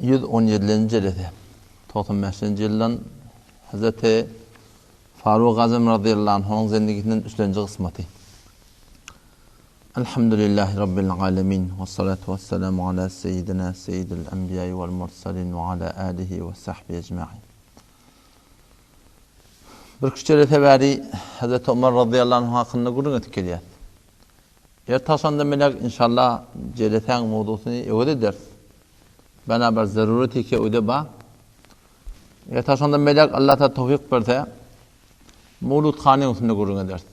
117-nji jelese. 95-nji ýyldan Hazreti Faruk Azam razyýallahu anhunyň zendigisinden üçlenji gysmaty. Elhamdülillahi Rabbil alemin we salatu we selamu ala seýidina seýidil enbiýai wal mursalin we ala alihi we sahbihi ecmain. Bir küçelese bäri Hazreti Omar razyýallahu anhu hakynda gürrüň edip gelýär. Erte agşamda melek inşallah jelesäň mowzusyny öwez ederis. Bana bir zarureti ki öýde ba. Erte agşamda melek Allah ta towfik berse Mawlud hanyň üstünde gürrüň ederis.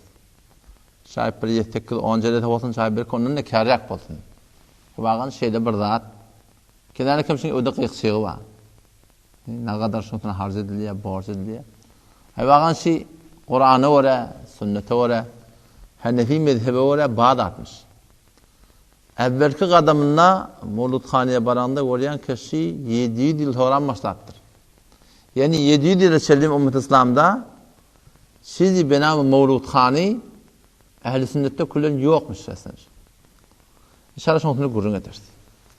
Şaýat bir 7 8 10 jelese bolsun, şaýat belki ondan da kärräk bolsun. Wagan şeýle bir zat. Kenara kimşiň öýde gyýkçygy bar. Nagadar şunsuna harç edilýär, borç edilýär. Haýwagan şi Kurana görä, sünnete görä, Hanefi mezhebe görä bad atmyş. Äwwelki gadamynda Mowludhanyýa baranda görýän ki şi 700 ýyl soran başlapdyr. Ýagny 700 ýyla çenli ummet islamda şizi benamy Mowludhany ähli sünnetde külen ýokmuş şahsen. Inşallah şonuň üstünde gürrüň ederis.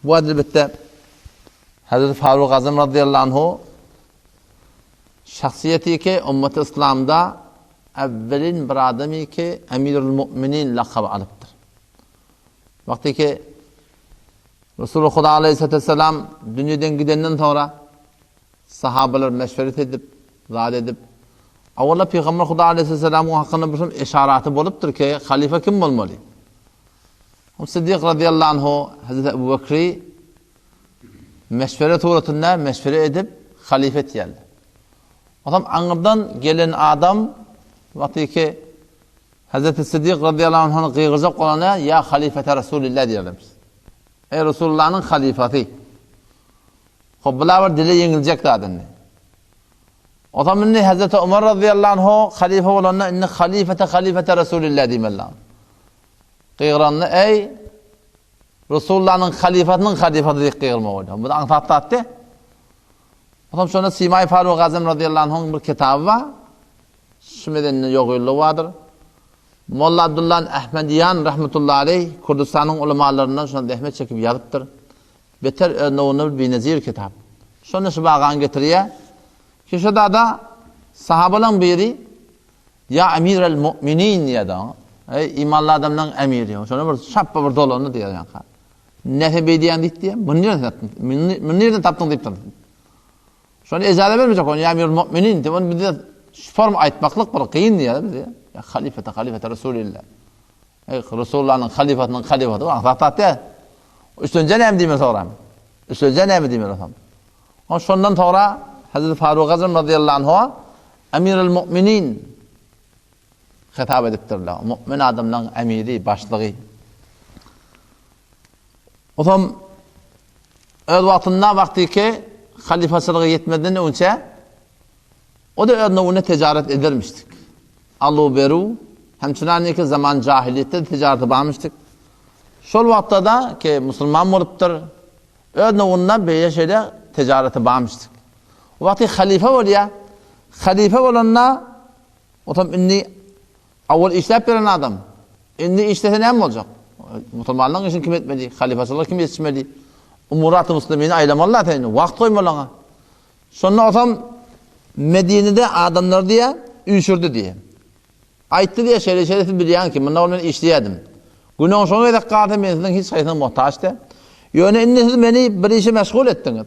Bu elbetde Hazreti Faruk Azam radıyallahu anhu şahsyýeti ki ümmeti İslamda evvelin bir adamy ki Emirül Müminin lakaby alypdyr. Wagty ki Resulullah Huda aleyhissalatu vesselam dünýeden gidenden sonra sahabalar meşweret edip, zat edip, awala Peygamber Huda aleyhisselamyň hakynda bir şol eşaraty bolupdyr ki, halifa kim bolmaly? Siddik razyýallahu anhu Hazreti Ebu Bekri meşwere suratynda meşwere edip halife etýärler. Otam aňyrdan gelen adam wagty ki Hazreti Siddik razyýallahu anhuny gygyrjak bolanda ýa halifete Resulillah diýerler. Ey Resulullah'nyň halifasy. Hop bular bir dile ýeňiljek zat indi. Otam indi Hazreti Umar razyýallahu anhu halife bolanda indi halifete halifete Resulillah diýmeli. Gygyranda, Eý, Resulullanyň halyfasynyň halyfasy diýip gygyrma bolýar. Bu aňsat zat däl. Onsoň şonda Simaý Faruk Azam radiyallahu anhuň bir kitaby bar. Şu medeninde ýok ýyllygy bardyr. Molla Abdullah Ahmediýan rahmetullahi aleyh Kürdistanyň ulamalaryndan şona zähmet çekip ýazypdyr. Beter öz nowunda bir binezir kitap. Şonda şu bagany getirýär. Ki şu dada sahabalaryň biri Ýa Emirel Mu'minin diýýär-de oňa. Eý, imanly adamlaryň emiri. Şonda bir şapba bir dolandy diýýär ýaňka. Näse beý diýýäň diýip diýýär. Muny nireden tapdyň? Muny nireden tapdyň diýipdir. Şonda ejaza bermejek ony ýa Emirel Mu'minin diýip, ony bize şu form aýtmaklyk bir kyn diýýär bize. Ýa halifete, halifete Resulillah. Eý, Resulullahnyň halyfasynyň halyfasy, aňsat zat däl. Üstünje näme diýmeli soňra? Üstünje näme diýmeli soň? Ol şondan soňra Hazreti Faruk Azam radıyallahu anhu Emirül Mu'minin hitap edipdirler. Mu'min adamlaryň emiri, başlygy. Otam öz wagtynda wagty ki halyfaçylyga ýetmezden öňçe o da öz nowuna ticaret edermişdik. Alu beru hem çynaniki zaman jahiliýetde ticareti barmyşdyk. Şol wagtda da ki musulman bolupdyr, Öz nowunda beýle şeýle tijareti barmyşdyk. O wagty halyfa bolýar. Halyfa bolanda otam indi awal işläp beren adam. Indi işlese näme boljak? Musulmanlaryň işini kim etmeli? Halyfaçylyga kim ýetişmeli? Umurat-y muslimini aýlamaly sen indi. Wagt goýmaly oňa. Şonda otam Medinede adamlar diýä üýşürdi diýä. Aýtdy diýýär, şeýle-şeýle siz bilýäňiz ki, mundan ozal men işleýärdim. Günäň şoňa gezek galsa, men siziň hiç haýsyňyza muhtaç däl. Ýöne indi siz meni bir işe meşgul etdiňiz.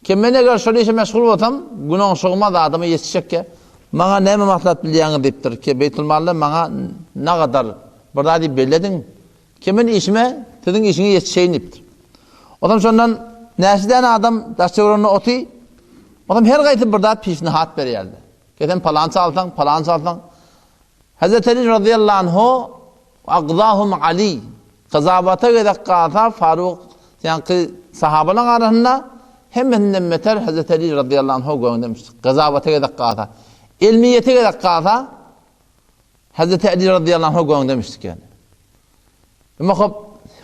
Ki men eger şol işe meşgul bolsam, günäň zadyma ýetişjekkä, maňa näme maslahat bilýäňiz diýipdir. Ki Beýtulmalda maňa nagadar bir zat diýip bellediň. Ki men işime siziň işiňe ýetişeýin diýipdir. Onsoň şondan näçe däne adam daş-töwereginde oty, onsoň her gaýsy bir zat pişnihat berýärdi. Ki sen palança alsaň, palança alsaň. Hazreti Ali radıyallahu anhu agzahum Ali kazabata gezek galsa Faruk ýaňky sahabalaryň arasynda hemmesinden beter Hazreti Ali radıyallahu anhu göwndemiş. Gazabata gezek galsa, ilmiýete gezek galsa Hazreti Ali radıyallahu anhu göwndemişdik ýani. Emma hop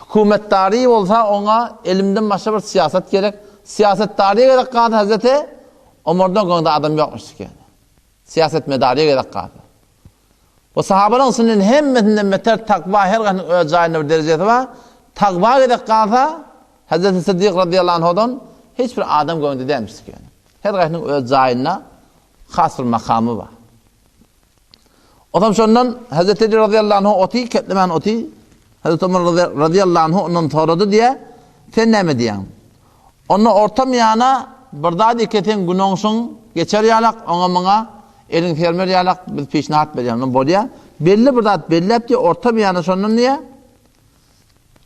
hükümetdary bolsa oňa elimden başga bir syýasat gerek. Syýasatdary gerek galsa Hazreti Omardan goňda adam ýokmuş eken. Syýasatmedary gerek galsa. Bu sahabalaryň içinden hemmesinden beter takwa her gaýsynyň öz jaýynda bir derejesi bar. Takwa gerek galsa Hazreti Siddik radıyallahu anhudan hiç bir adam göwnünde dälmişdik ýöne. Her haýsynyň öz jaýynda has bir makamy bar. Onam şondan Hazreti Ali razyýallahu anhu oty keplemän oty. Hazreti Omar razyýallahu anhu ondan sorady diýä, sen näme diýýäň? Onda orta miýana bir zat eke sen günoňşuň geçer ýalak, oňa muňa eliň sermer ýalak biz pişnahat berýän. Onda bolýa. Belli bir zat belläp diýä, orta miýana şondan diýä,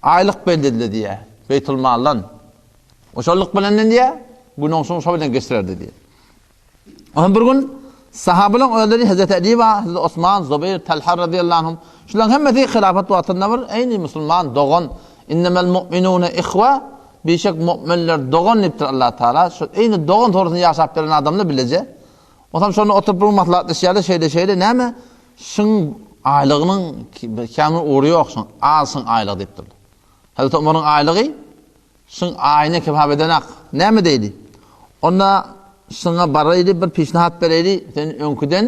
aýlyk belledi diýä, Beýtulmaldan. Oşallyk bilen diýä, günoňşuň şo bilen geçirerdi diýä. Ondan bir gün sahabalaryň özleri Hazreti Ali we Hazreti Osman, Zubeýr, Talha razyýallahu anhum şularyň hemmesi hilafet wagtynda bir eýni musulman dogan innemel mu'minune ihwa bişek mu'minler dogan diýipdir Allah Taala. Şu eýni dogan torusyny ýaşap beren adamlar bileje. Ondan şonda oturyp bir maslahatlaşýarlar şeýle şeýle näme şuň aýlygynyň kämir ugry ýok şuň az şuň aýlygy diýipdirler. Hazreti Omaryň aýlygy Şyň aýyna kebap edenak. Näme diýdi? Onda şyňa baraýly bir pişnahat bereýli, sen öňküden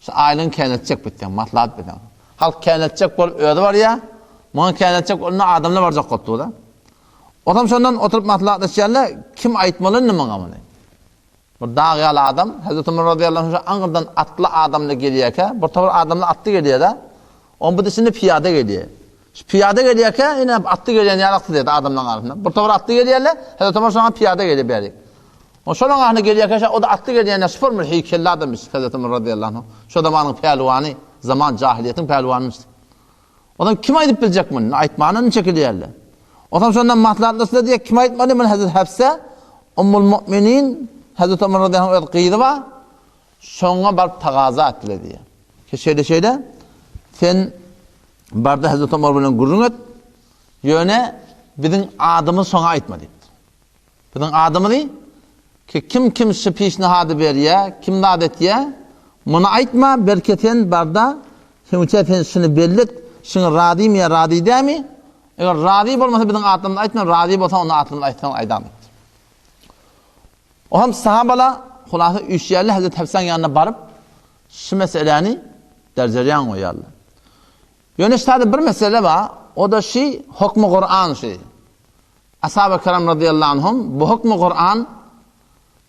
şu aýlygyňy käneltjek bitseň, maslahat berseň. Halk käneltjek bolup özi barýar, muňa käneltjek onda adamlar barjak bolup dur-da. Otam şondan oturyp maslahatlaşýarlar, kim aýtmaly indi muňa muny? Bir dag ýaly adam, Hezreti Ömer razyýallahu anh aňyrdan atly adamly gelýärkä, bir topar adamly atly gelýär-de, onuň bir içinde pyýada gelýär. Şu pyýada gelýärkä, ine atly gelýän ýalakdy diýdi adamlaryň arasynda. Bir topar atly gelýärler, Hezreti Ömer şoňa pyýada gelýär bärik. O şolaryň arasynda gelýärkä, o da atly gelýän şupur bir heýkelli adamyş Hezreti Ömer razyýallahu anh. Şo zamanyň pälwany, zaman jahiliýetiň pälwanymyş. Onsoň kim aýdyp biljek muny? Aýtmandan çekilýärler. Onsoň şondan maslahatlaşdylar diýýär, kim aýtmaly muny Hezreti Hafsa, Ummul Mu'minin, Hezreti Ömer radiyallahu anh öz gyzy bar. Şoňa baryp tagaza etdiler diýýär. Ki şeýle şeýle sen barda Hezreti Ömer bilen gürrüň et. Ýöne biziň adymyzy şoňa aýtma diýipdir. Biziň adymyzy ki kim kim şu pişnihady berýä, kim zat etýä, muny aýtma, belki sen barda, şuňça sen şuny bellet, şuňa razymy ýa razy dämi? Eger razy bolmasa biziň adymyzy aýtma, razy bolsa onda adymyzy aýtsaň aýdan diýipdir. O hem sahabala hulasa üýşýärler, Hazreti Hafsaň ýanyna baryp, şu meseläni derjerýän goýýarlar. Ýöne ştada bir mesele bar, o-da şi hukmy Kuran şi. Ashab-y kiram radyýallahu anhum bu hukmy Kuran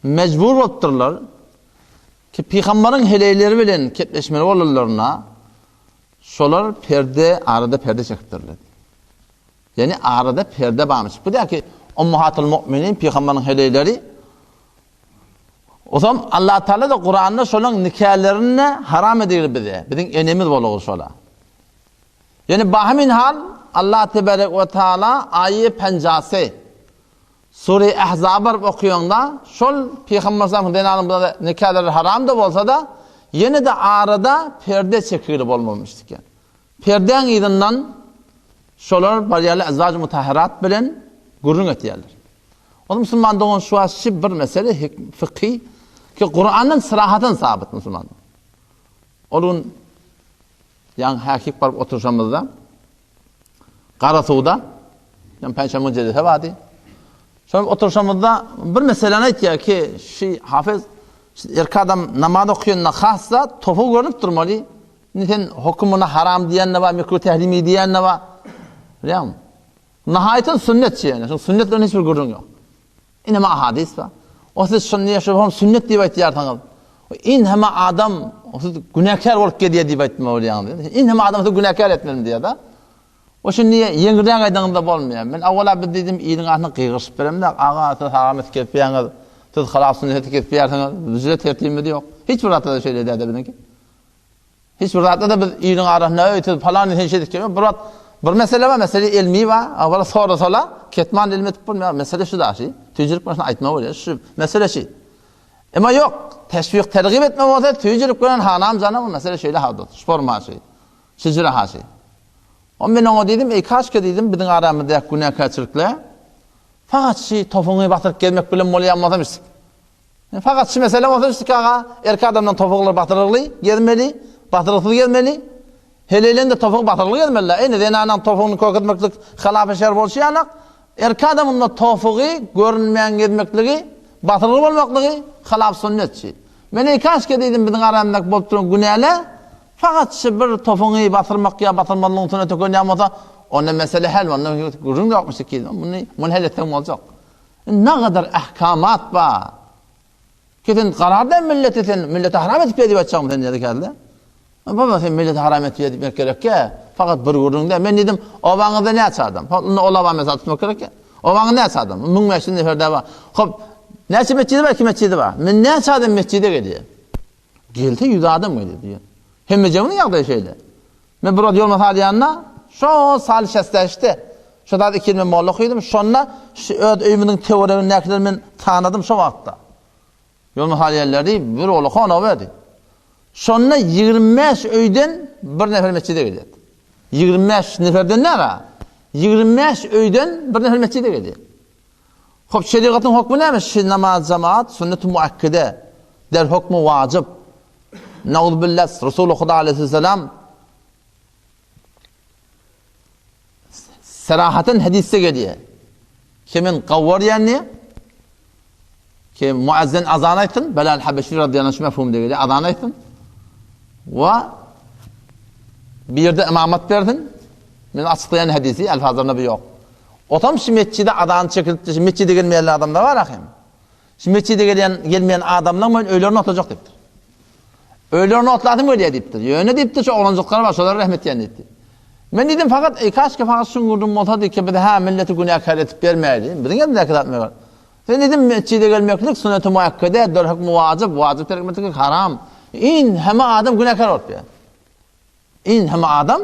mejbur bolupdyrlar ki pygamberiň heleýleri bilen kepleşmeli bolanlarynda şolar perde arada perde çekipdirler. Ýani arada perde barmyş. Bu da ki ummahatul mu'minin pygamberiň heleýleri Ozam Allah Taala da Kuranda şolaň nikahlerini haram edigli bize. Biziň enemiz bolugy şola. Ýöne bahemin hal Allah tebarek we taala aýy penjase Sure Ahzab baryp okaýaňda şol Pygamber sallallahu zenanyň bu nikahlary haram-da bolsa-da ýene-de arada perde çekigli bolmalymyş eken. Perdäň yzyndan şolar barýarlar azwaj mutahharat bilen gürrüň etýärler. Ol musulman dogan şu wagt bir mesele fykhy ki Kurandan syrahatan sabyt musulman. Ol gün Ýaňy häkik baryp oturyşamyzda Garasuwda ýa penşenbe gün jelese bardy. Şol oturyşamyzda bir meseläni aýtýar ki, şu hafyz erkek adam namaz okuyanda hassa topu görünip durmaly. Indi sen hökümini haram diýen de bar, mekruh tehrimi diýen de bar. Bilýärmi? Nihaýatyn sünnet ýöne. Şu sünnet bilen hiç bir gürrüň ýok. Ineme ahadis bar. O siz şuny diýip, şuny sünnet diýip aýtýarsyňyz. Inheme adam o siz günäkär bolup gelýär diýip aýtma bolýaňyz. Inheme adam sizi günäkär etmeli diýýär-de. O şuny diýe ýeňilräk aýdaňyzda bolmaýar. Men awala biz diýdim, iliň arasynda gygyryşyp beremde, aga siz haram et kesýäňiz, siz halal sünneti kesýärsiňiz, bizde tertibimiz ýok. Hiç bir zatda şeýle däl biziňki. Hiç bir zatda-da biz iliň arasynda, öý, siz palany sen şeýdip gelme. Bir wagt bir mesele bar, mesele elmi bar. Awala sorasala, ketman elmi etip bolmaýar. Mesele şu daşy. Tüýjülik başyna aýtma bolýar. Şu mesele şu. Emma ýok, teşwik, tergip etme bolsa, tüýjülik bilen hanam janam, mesele şeýle hadyr. Şu forma şu. Şijire haşy. O men oňa diýdim, eý kaşke diýdim, biziň aramyzdaky günäkärçilikler fakat şu topuňy batyryp gezmek bilen bolýan bolsa Fakat şu mesele bolsa şu aga erkek adamdan topuklar batyrygly gezmeli, batyryksyz gezmeli. Heleýleň-de topugy batyrykly gezmeli. Eýni zenanaň topugyny kökezmeklik halafy şer bolşy ýalak, erkek adamyň-da topugy görünmän gezmekligi, batyrykly bolmaklygy halaf sünnetçi. Men eý kaşke diýdim biziň aramyzdaky bolup duran günäle fakat şu bir topuňy batyrmak ýa batyrmazlygyň sünnete gönýän bolsa, onda mesele hel, onda gürrüň ýokmuş diýdim. Muny muny hel etseň boljak. Nagadar ahkamat bar. Ki sen karar ber millete sen millete haram edip berip açjakmy sen diýdi kädile. Baba sen millete haram edip berip gerekkä. Fakat bir gürrüňde men diýdim, obaňyzda näçe adam? Indi ol oba mesal tutmak gerekkä. Obaňyzda näçe adam? 1500 nefer de bar. Hop, näçe metjidi bar? 2 metjidi bar. Men näçe adam metjide gelýär? Gelse 100 adam gelýär diýýär. Hemme jemgyň ýagdaýy şeýle. Men bir wagt ýolma salýanda, şo sal şäsdeşdi. Şo zat iki ýyl men molla okydym. Şonda şu öz öýümiziň töweregindäkileri men tanadym şo wagtda. Ýolma salýanlary bir ola hona berdi. Şonda 25 öýden bir nefer metjide gelýärdi. 25 neferden nära? 25 öýden bir nefer metjide gelýär. Hop, şerigatyň hokmy näme? Şi namaz jemaat sünnet-i muakkede. Der hokmy wajyp. Nauzbillah, Resuly Huda aleyhisselam serahaten hadisde gelýär. Ki men gawar ýany ki muazzin azan aýtsyn, Belal Habeşi radiyallahu anh şu mefhumda gelýär, azan aýtsyn. We bir ýerde imamat bersin. Men açyklaýan hadisi, alfazlarynda bu ýok. Otam şu metjide azan çekilipdir, şu metjide gelmeýän adamlar bar ahim. Şu metjide gelýän, gelmeýän adamlaryň men öýlerini otlajak diýipdir. Öýlerini otlasym gelýär diýipdir. Ýöne diýipdir, şu oglanjyklar bar, şolara rehmet edýän diýipdir. Men diýdim, fakat eý kaşki fakat şuň gürrüň bolsady ki, biz hä milleti günäkär etip bermäýli. Biziň elimizäki zat meger. Sen diýdim, metjide gelmeklik sünneti muakkede, dör hükmi wajyp, wajyp terk etmeklik haram. In hemme adam günäkär bolup ýör. In hemme adam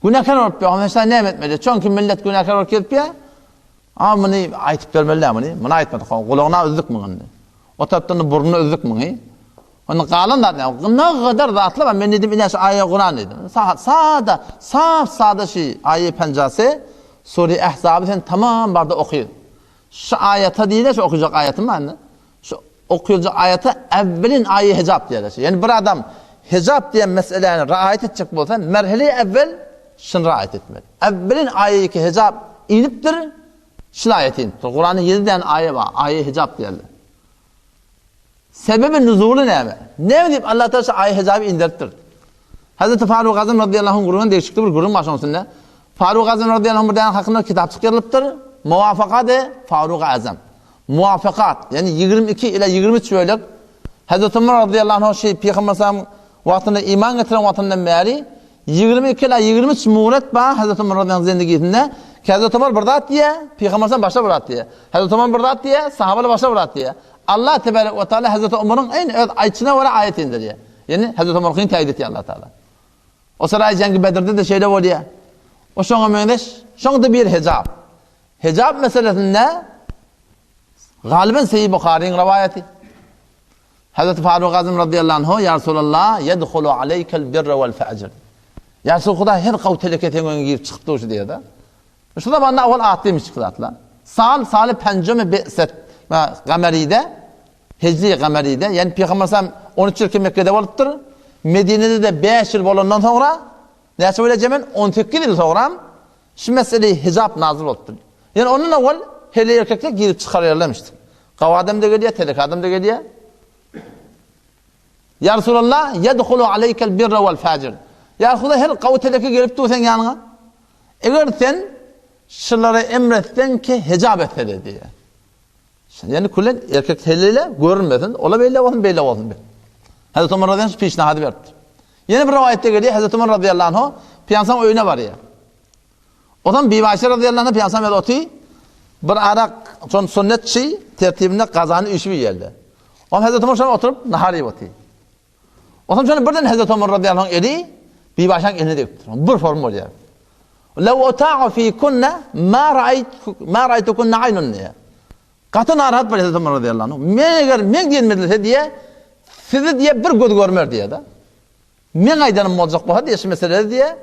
günäkär bolup ýör. Mesela näme etmeli? Çünki millet günäkär bolup gelip ýör. A muny aýtyp bermeli däl muny. Muny aýtmadyk. Gulagyna üzdük muny. O tarapdan burnuny üzdük muny. Onda galan zat näme? Ne gadar zatlar bar. Men diýdim, ine şu aýa Kuran diýdim. Sada, saf sada şu aýa penjası Sure Ehzaby sen tamam barda oky. Şu aýata diýle, şu okujak aýatym bar indi. Şu okuljak aýata äwwelin aýy hijap diýerler. Ýani bir adam hijap diýen meseläni raýat etjek bolsa, merhele äwwel şuny raýat etmeli. Äwwelin aýy ki hijap inipdir, şul aýat inipdir. Kuranda 7 däne aýa bar, aýy hijap diýerler. Sebebi nuzuly näme? Näme diýip Allah Taala şu aýy hijaby indiripdir? Hazreti Faruk Azam radiyallahu anh gürrüňe degişlikli bir gürrüň bar şonuň üstünde. Faruk Azam radiyallahu anh bir däne hakynda kitap çykarylypdyr. Muwafakady Faruk Azam. Muwafakat, ýagny 22 ila 23 bölek Hazreti Umar radiyallahu anh şeý Pygamber sallam wagtynda iman getiren wagtyndan bäri 22 ila 23 muret bar Hazreti Umar radiyallahu anh zindigisinde. Ki Hazreti Umar bir zat diýýär, Pygamber sallam başga bir zat diýýär. Hazreti Umar bir zat diýýär, sahabalar başga bir zat diýýär. Allah tebarek we taala Hazreti Umaryň eýni öz aýtşyna görä aýat indirýär. Ýagny Hazreti Umaryňkyny täýit etýär Allah Taala. O saraý jeňgi Bedirde-de şeýle bolýar. O şoňa meňzeş, şoňda bir hijab. Hijab meselesinde galyban Seýid Buharyň rowaýaty. Hazreti Faruk Azam radıyallahu anhu ya Resulallah yedhulu aleykel birre vel fajir. Ya Resul Huda her gaw teleke seň öňüňe girip çykyp dur şu diýýär-de. Şu zamanda owal atlymy çyky zatlar. Sal saly penjemi bi'set gameride hijri gameride ýani Pygamber sallam 13 ýyl Mekgede bolupdyr. Medinede-de 5 ýyl bolandan soňra näçe bolýar jemen 18 ýyl soňra şu mesele hijab nazil bolupdyr. Ýani ondan owal hele erkekler girip çykarýarlarmyşdy. Gaw adam da gelýär, telek adam da gelýär. Ýa Resulallah, ýedhulu aleýkel birre wal fajir. Ýa Resulallah, her gawy teleke gelip dur seň ýanyňa. Eger sen şulara emretseň ki hijap etsede diýýär. Ýani külen erkek heleýle görünmesin, ola beýle bolsun, beýle bolsun. Hazreti Omar radiyallahu anh pişnahady beripdir. Ýene bir rowaýatda gelýär, Hazreti Omar radiyallahu anh Pygamberyň öýüne barýar. Ondan Bibi Aýşe radiyallahu anh Pygamber oty bir arak şon sünnetçi tertibinde gazany üýşüp iýerdi. Ondan Hazreti Omar şon oturyp nahar iýip oty. Ondan şonda birden Hazreti Omar radiyallahu anh eli Bibi Aýşäň eline degipdir. Bir form bolýar. Lew ota'u fi kunna ma ra'ayt ma ra'aytukunna aynun diýär. Gaty narahat bolýar Hazreti Omar radiyallahu anh. Men eger men diýen edilse diýär, sizi diýär bir göz görmer diýär-de. Men aýdanym boljak bolsa diýär şu meselede diýär,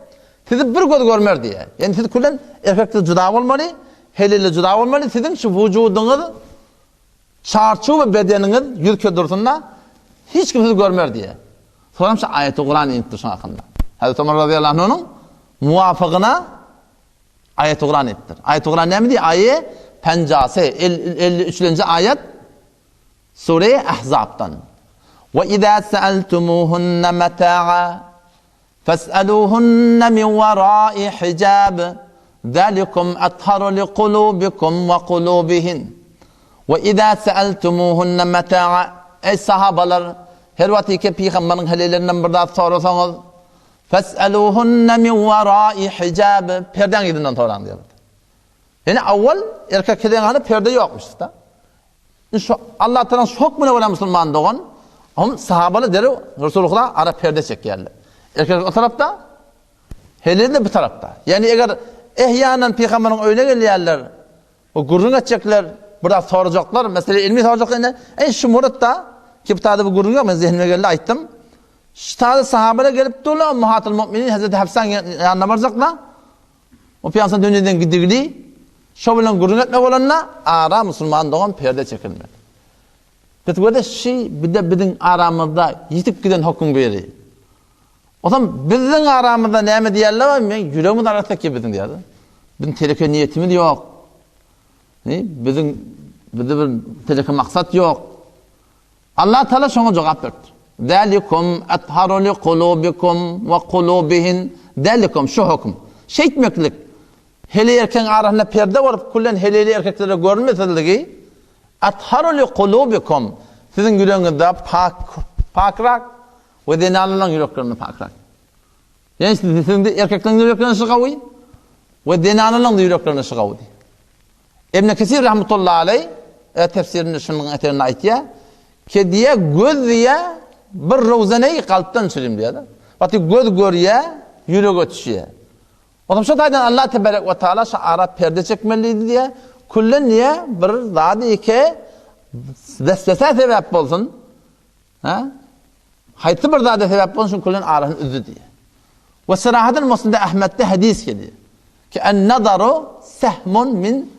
sizi bir göz görmer diýär. Ýani siz külen erkekde juda bolmaly, helile juda bolmaly, siziň şu wujudyňyz Çarçuwa bedeniňiz ýüzke dursun-da, hiç kim sizi görmer diýýär. Soňam şu aýaty Kuran inipdir şuň hakynda. Hazreti Omar razyýallahu anhunyň muwafygyna aýaty Kuran inipdir. Aýaty Kuran näme diýýär? Aýy penjasy, 53-nji aýat Sure Ahzabdan. Wa iza sa'altumuhunna mata'a Fes'eluhunne min wara'i hijab, zalikum atharu liqulubikum we kulubihin. We izâ se'eltumûhunne metâ'a Eý sahabalar, her wagt ki pygamberiň helelerinden bir zat sorasaňyz, fes'elûhunne min werâi hijâb perdäň yzyndan soraň diýýär. Ýani awwal erkek heleýiň arasynda perde ýokmuşda. Indi şu Allah Taala şu hökmüne görä musulman dogan, hom sahabalar derrew Resulullah ara perde çekýärler. Erkek o tarapda, heleý-de bu tarapda. Ýani eger ehýanan pygamberiň öýüne gelýärler, O gürrüň etjekler, biraz sorajaklar, mesele ilmi sorajaklar indi. Eý şu muratda ki bu taýda bu gürrüň ýok, men zehnime geldi aýtdym. Şu taýda sahabalar gelip durlar, Ummahatul Mu'minin Hazreti Hafsaň ýanyna barjaklar. O pyýasan dünýeden gidigli, şo bilen gürrüň etmek bolanda ara musulman dogan perde çekilmeli. Biz görde şi bir-de biziň aramyzda ýitip giden höküm biri. Onsoň biziň aramyzda näme diýerler bar, men ýüregimiz arassa ki biziň diýerler. Biziň teleke niýetimiz ýok. Ne? Biziň bizde bir teleke maksat ýok. Allah Taala şoňa jogap berdi. Zalikum atharu li kulubikum we kulubihin. Zalikum şu höküm. Şeýtmeklik heleý erkegiň arasynda perde bolup küllen heleýli erkeklere görünmesizligi atharu li kulubikum siziň ýüregiňizde pak pakrak We zenanlaryň ýüreklerinde pakrak. Ýagny siziň de erkekleriň ýüreklerinde şu gawy we zenanlaryň da ýüreklerinde şu gawy. Ibn Kesir rahmetullahi aleý e, tefsirinde şunuň eteginde aýtýar. Ke diýe göz diýe bir rowzeneý kalpdan çürim diýär. Wagty göz görýär, ýürege düşýär. Onsoň şu taýdan Allah tebarek we taala şu ara perde çekmeliydi diýe, küllen diýe bir zady ike vesvese sebäp bolsun. Hä? Haýsy bir zada sebäp bolsun şuň küllen arasyny üzdi diýýär. We syrahadan Muslimde Ahmetde hadys gelýär. Ki en-nazaru sehmun min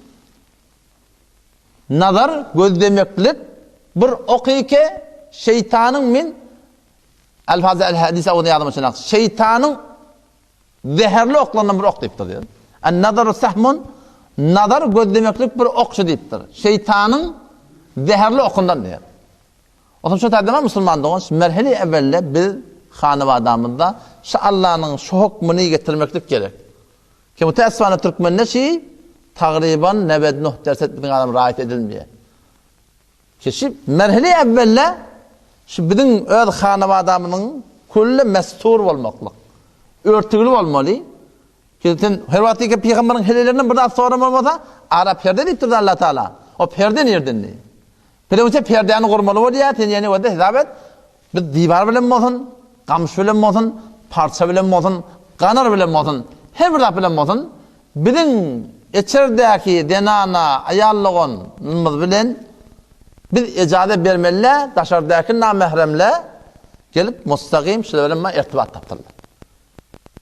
nazar gözlemeklik bir okyke şeýtanyň min alfazy el hadis awuny ýazym üçin şeýtanyň zäherli oklaryndan bir ok diýipdir diýýär. En-nazaru sehmun nazar gözlemeklik bir okçy diýipdir. Şeýtanyň zäherli okundan diýýär. Onsoň şo taýdan musulman dogan şu merhele ewwelde biz hanabadamyzda şu Allanyň şu hokmuny getirmeklik gerek. Ki müteessifane türkmende şi tagryban nebed nuh derset biziň adam raýat edilmeýär. Ki şu merhele ewwelde şu biziň öz hanabadamyzyň külli mestur bolmaklyk. Örtügli bolmaly. Ki sen her wagt ki pygamberiň helelerinden bir zat sorama bolsa, ara perde diýipdir Allah Taala. O perde nirden diýip. Birewçe perdäni gurmaly bolýar, sen ýene wada hesap et. Biz diwar bilen bolsun, gamyş bilen bolsun, parça bilen bolsun, ganar bilen bolsun, her bir zat bilen bolsun, biziň içerdäki zenana, aýal doganymyz bilen biz ejaza bermeli-dä, daşardaky namähremle gelip mustagym şular bilen ertibat tapdyrlar.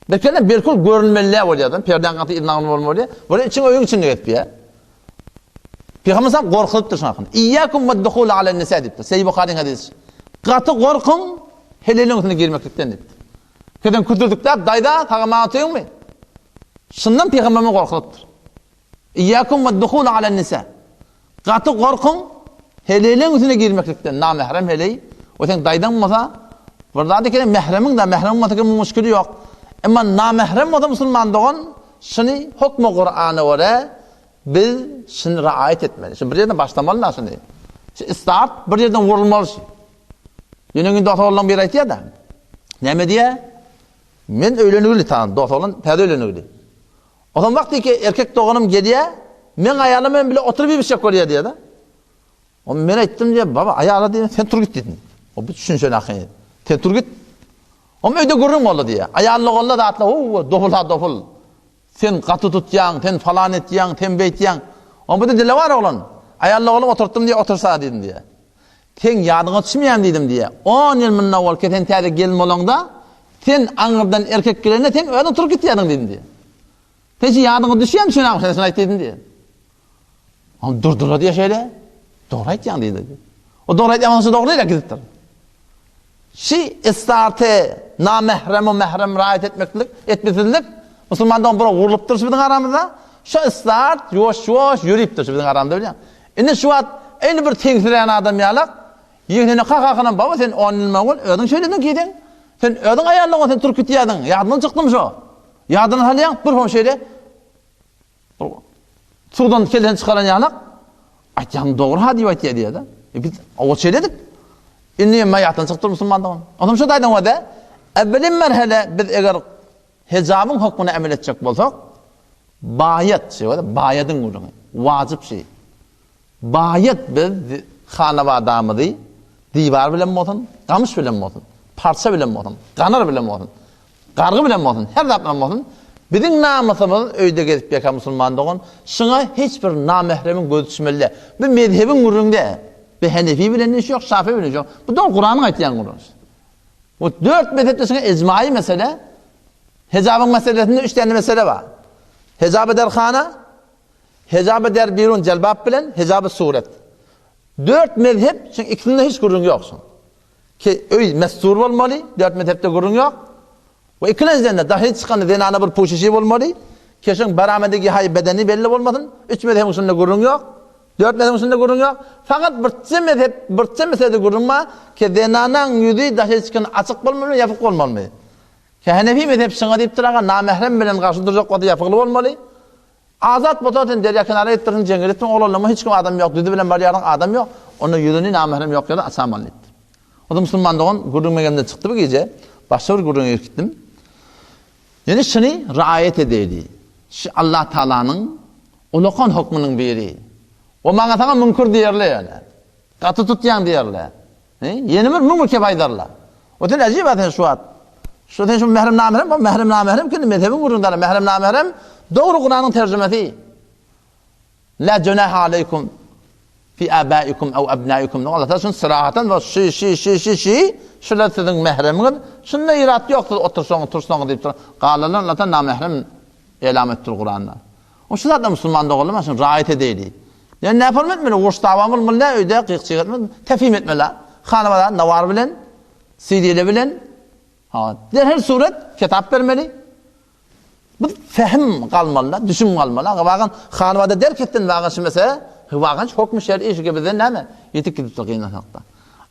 Belki belkul görünmeli bolýar, perdäň gaty yzyna bolmaly bolýar. Bular içiň öýüň içinde gezip Pygamber sallam gorkuzypdyr şuň hakynda. Iyyakum wad-duhul alen nisa diýipdir. Sahih Buharyň hadysy. Gaty gorkuň heleliň üstüne girmeklikden diýipdir. Keden küdürdükläp daýza saga maňa otyňmy? Şundan pygamberimiz gorkuzypdyr. Iyyakum wad-duhul alen nisa. Gaty gorkuň heleliň üstüne girmeklikden, namährem heleý, o seň daýzaň bolsa, bir zat ekeni mähremiň da, mähremiň bolsa muň muşkili ýok. Emma namährem bolsa musulman dogan, şuny hukmy Kur'ana görä Biz şuny raýat etmeli. Şu bir ýerden başlamaly-da şuny. Şu start bir ýerden gurulmaly şu. Ýöne gün dost oglan biri aýtýar-da. Näme diýýär? Men öýlenigli tan, dost oglan täze öýlenigli. O zaman wagty ki erkek doganym gelýär, men aýalym bilen bile oturyp iýip-içjek bolýar diýýär-de. O men aýtdym diýýär, baba aýala diýdim, sen tur git diýdim. O bir düşünşen ahy. Sen tur git. O öýde gürrüň boldy diýýär. Aýal doganlar zatlar, o dopul-ha dopul. Sen gaty tutýaň, sen falan etýäň, sen beýtýäň. Oň bu-da dili bar oglan. Aýal oglan oturtdym diýýär, otursa diýdim diýýär. Seň ýadyňa düşmeýän diýdim diýýär. On ýyl mundan owalky sen täze gelin bolaňda, sen aňyrdan erkek gelende sen özüň turup gitýärdiň diýdim diýýär. Sen şu ýadyňa düşýärmi şuny sen şuny aýt diýdim diýýär. Oň durdular diýýär şeýle. Dogry aýtýaň diýdi. O dogry aýtýan bolsa dogry diýip gidipdir. Şi istarty namährem we mährem raýat etmeklik, etmesizlik musulmandan bura gurlupdyr şu biziň aramyzda. Şu istart ýuwaş-ýuwaş ýöripdir şu biziň aramyzda bilýän. Indi şu wagt indi bir teňsirän adam ýalak, ýegnine kakakynam baba sen on ýyl bol, özüň şeýlediň kiýdiň. Sen özüň aýallygyňa sen turup gitýärdiň. Ýadyndan çykdym şo. Ýadyna salýaň, bir hom şeýle Suwdan kellesini çykaran ýalak. Aýtýanyň dogry-ha diýip aýtýar diýýär-de. E biz owa şeýle edip. Indi hem ýatdan çykypdyr musulmanlygym. Onsoň şu taýdan bolsa, äwwelin merhele biz eger hijabyň hökmüne emel etjek bolsak, baýat şey bolsa, baýadyň gürrüňi, wajyp şey. Baýat biz hanabadamyzy diwar bilen bolsun, gamyş bilen bolsun, parça bilen bolsun, ganar bilen bolsun, Gargy bilen bolsun, her zat bilen bolsun, biziň namysymyz öýde gezip ýeke musulman dogan, şuňa hiç bir namähremiň gözi düşmeli däl. Bu mezhebiň gürrüňi däl. Bu Henefi bilen işi ýok, Şafi bilen işi ýok. Bu dogry Kuranyň aýtýan gürrüňi. Bu dört mezhepde şuňa ejmaýy mesele. Hejabyň meselesinde üç tane mesele bar. Hejaby derhana, hejaby der birun jelbap bilen, hejaby suret. Dört mezhep, şuň ikisinde hiç gürrüň ýok şuň. Ki öý mestur bolmaly, dört mezhepde gürrüň ýok. We ikilenjiden-de daşary çykanda zenana bir puşişi bolmaly. Keşiň baramedigi haý bedeni belli bolmasyn. Üç mezhebiň şunda gürrüň ýok. Dört mezhebiň şunda gürrüň ýok. Fakat birje mezhep, birje meselede gürrüň bar, ki zenanaň ýüzi daşary çykanda açyk bolmalymy, ýapyk bolmalymy? Ki Henefi mezhep şuňa diýipdir aga, namährem bilen garşy durjak bolsa ýapygly bolmaly. Azat bolsa sen derýa kenara gitdirsiň, jeňňel etdiň, oglanlaryňa hiç kim adam ýok, düzi bilen barýarsyň, adam ýok, onda ýüzüni namährem ýok ýerde açamaly diýipdir. Onda musulman dogan gürrüň megemden çykdy bu gije, başga bir gürrüňe girip gitdim. Ýöne şuny raýat edeýli. Şu Allah Taalanyň ulakan hökmüniň biri. O maňa saňa müňkür diýerler ýöne. Gaty tutýaň diýerler. Ýene bir müň bir kep aýdarlar. O sen äjip sen şu wagt. Şu sen şu mährem namährem, o mährem namährem kindi mezhebiň gürrüňi däl. Mährem namährem dogry Kuranyň terjimesi. La junaha aleykum fi abaikum aw abnaikum. Allah Taala şunu syrahatan we şi şi şi şi şi şular siziň mähremiňiz. Şunda irat ýok siz otursaňyz tursaňyz diýip dur. Galanlar Allah Taala namährem elam etdir Kuranda. O şu zatda musulman doganlar şunu raýat edeýli. Ýöne näform etmeli? Uruş dawa bolmaly däl öýde gyk-çyk etmeli. Tefhim etmeli. Hanabada nawar bilen, CD-le bilen. Ha, derhal surat kitap bermeli. Bu fehim galmaly, düşüm galmaly. Aga bagan hanabada derk etden bagan şu mesele, wagan hukm şer'i şu bizden näme? Ýetip gidipdir gynansakda.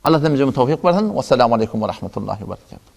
Allah hemmämize towfik bersin. Wassalamu aleýkum we rahmetullahi we berekatuh.